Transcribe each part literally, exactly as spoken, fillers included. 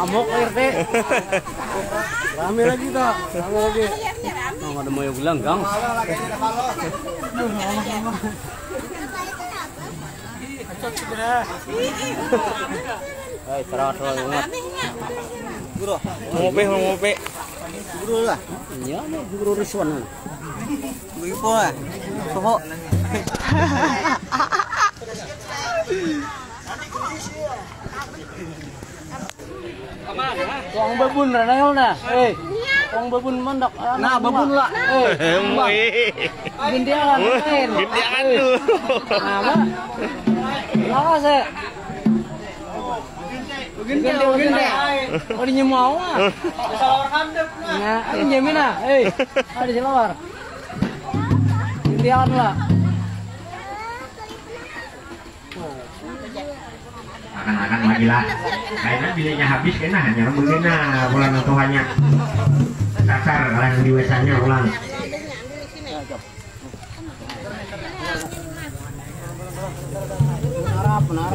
Amok, Pak R T. Rame lagi, toh. Rame lagi. Nang ada mayo gelanggang. Hai, serawat-serawat banget. Guru. Mau ngopi, mau ngopi. Guru lah. Iya, nih, guru Rizwan. Guru Ipo lah. Soho. Wong babun ranayol nah. Eh, wong babun mandok. Nah, babun lah. Eh, Mui. Gintiangan lain. Gintiangan tuh. Nah, apa? Lawas ya. Ginti, ginti. Oh, di nyemau ah. Nah, ini jamin ah. Eh, ada selawar. Gintiangan lah. Akan-akan lagi lah. Kayaknya biliknya habis kena hanya begini pulang tuhannya. Sasar kalian di wesanya pulang. Arab, Arab.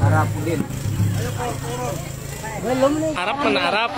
Arab, Din. Belum nih. Arab mana Arab?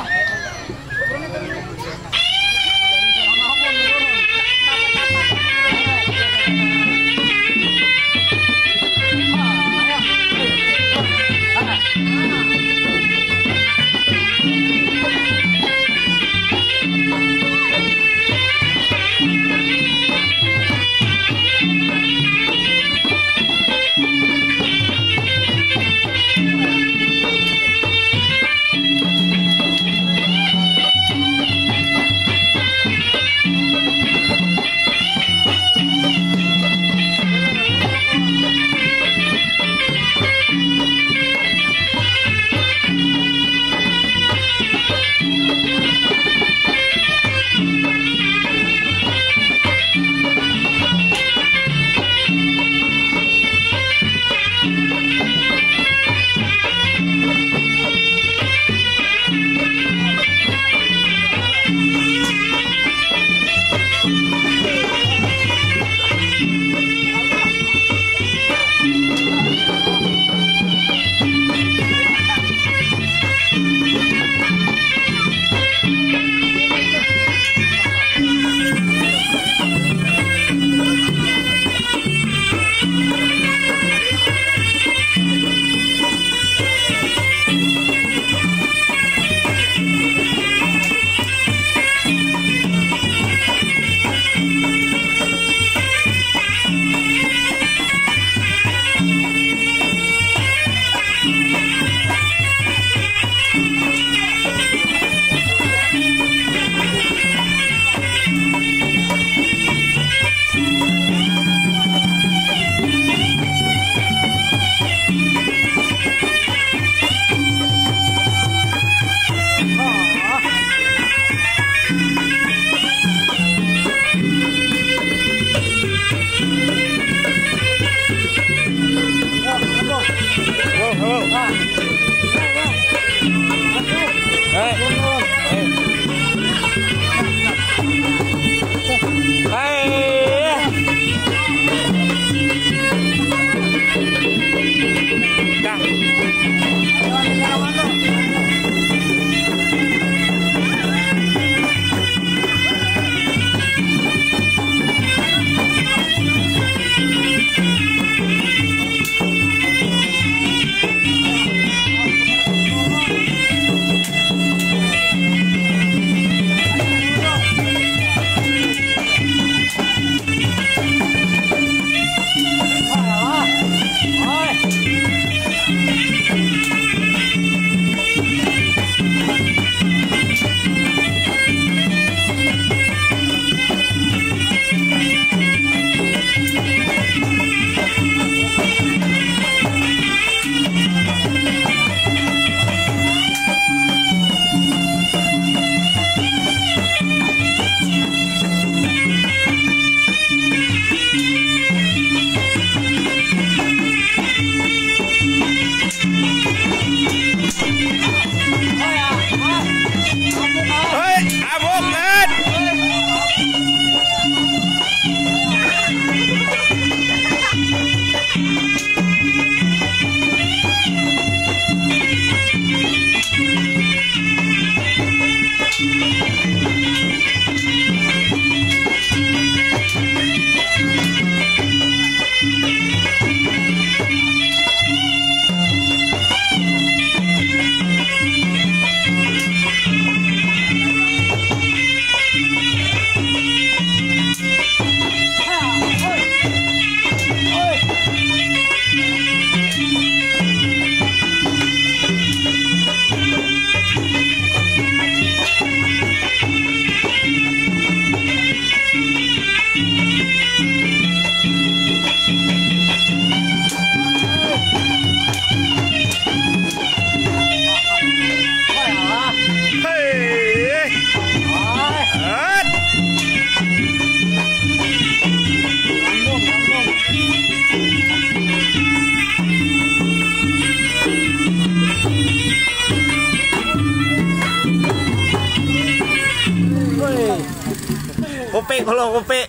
Kalau kopi.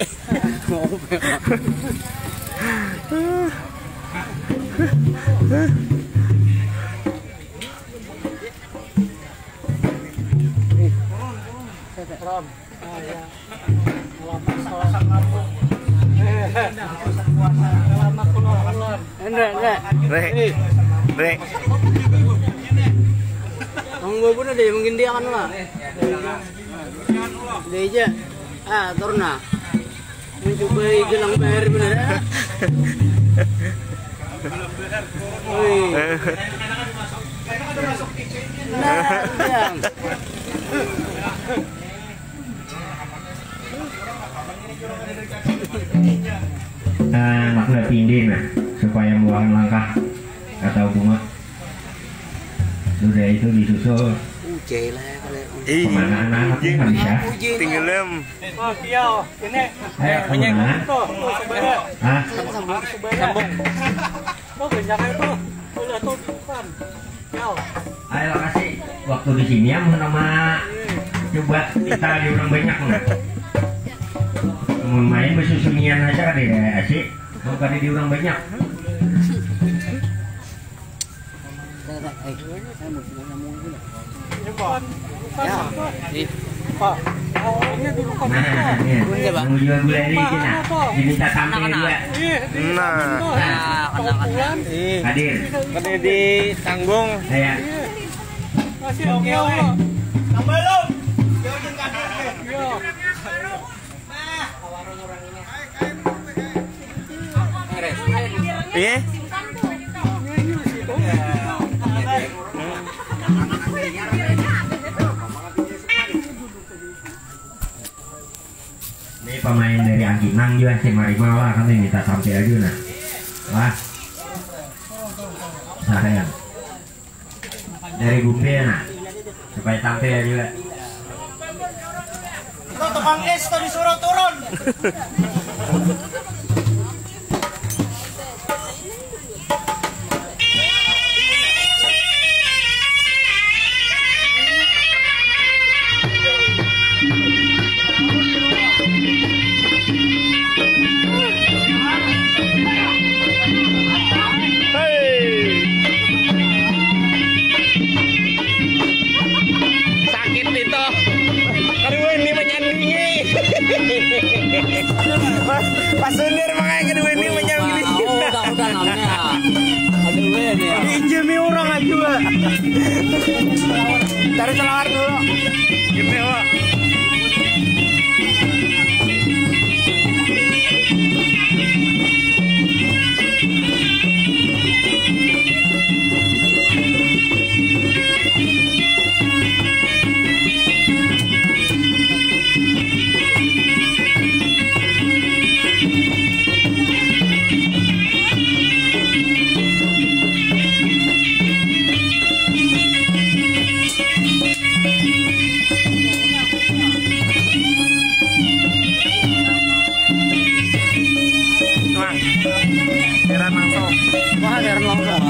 Enggak, enggak. Rek. Rek. Tanggung jawab ada yang mungkin dia kan lah. Dia aja. Ah, turun nah. Mencobai gelang bayar bener ya. Wih. Nah, yang. Nah, makna pindin nah, supaya membuahkan langkah atau bunga. Sudah itu disusul. Ujai lah ya kalau. Ih, kemana anak-anak ini nggak bisa? Tinggal em. Oh, iya, ini. Ayo, kemana? Tuh, tuh, sebaya. Hah? Sambung, sebaya. Sambung. Oh, banyak itu. Udah tuh, bukan. Yo. Ayo, kasih waktu di sini ya, mau nama coba kita di orang banyak nih. Mau main bersusunyian aja kan ya, asik. Mau tadi di orang banyak. Saya tak, eh, saya mau sudah nyambung dulu. Ya, di. Pak. Awalnya dulu kan. Nah, ini. Iya, Pak. Mau jual gula ini, Cina. Diminta tampil juga. Iya, di. Nah. Nah, kenal, kenal. Hadir. Tadi ditanggung. Iya. Masih oke, oke. Tambah lu. Iya. Iya. Ini pemain dari Angkinang juga si Marima lah, kami minta tampil aja nah. Wah. Sayang. Dari Gumbe nah, supaya tampil juga. Lo tukang es tuh disuruh turun. Sakit itu. Aduh, ini menyandingi. Pas, pas sundar makanya kedua ini menyandingi. Tahu, tahu dalamnya. Aduh, ini ya. Diinjami orang aja, Pak. Cari celawar dulu. Gitu ya, Pak. Nah, heran langsung. Wah, heran langsung.